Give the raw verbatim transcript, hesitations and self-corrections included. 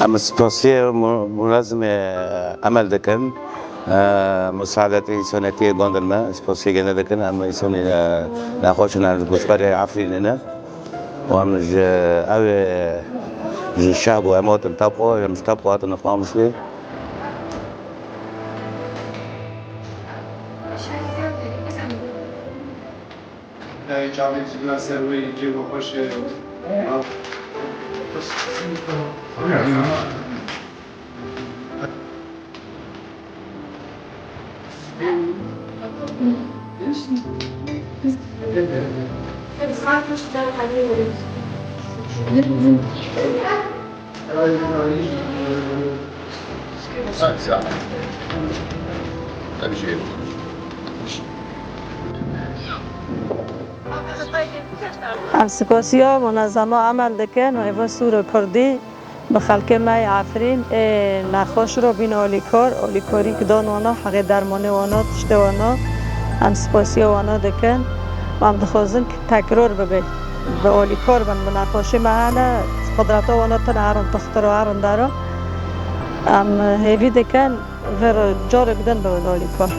Em spasiyê mu-, mulazimê Emel dikin. E, musaadetê însonetiyê gundin me, spasiyê gene dikin. Em însonê, e, nexweş in, em ji goşberê Efrînê ne. Û em ji, ew ê ji şeh bû, em hatin Tepxo, em ji Tepxo hatin Qamişlê. Çavê cîna ser wê yekê we xweş e. Em spasiya munezema Emel dikin û Eva Sûr û Kurdî bi xelkê me yê Efrîn ê nexweş re bîne alîkar, alîkarî ki dan wana, heqê dermanê wana, tiştê wana, em spasiya wana dikin. Em dixwazin ki tekror bibe, bi alîkar bin, bi nexweşê me hene, qudreta wana tune herin dixtir û herin dera. Em hêvî dikin, Vê re carek din bibin alîkar.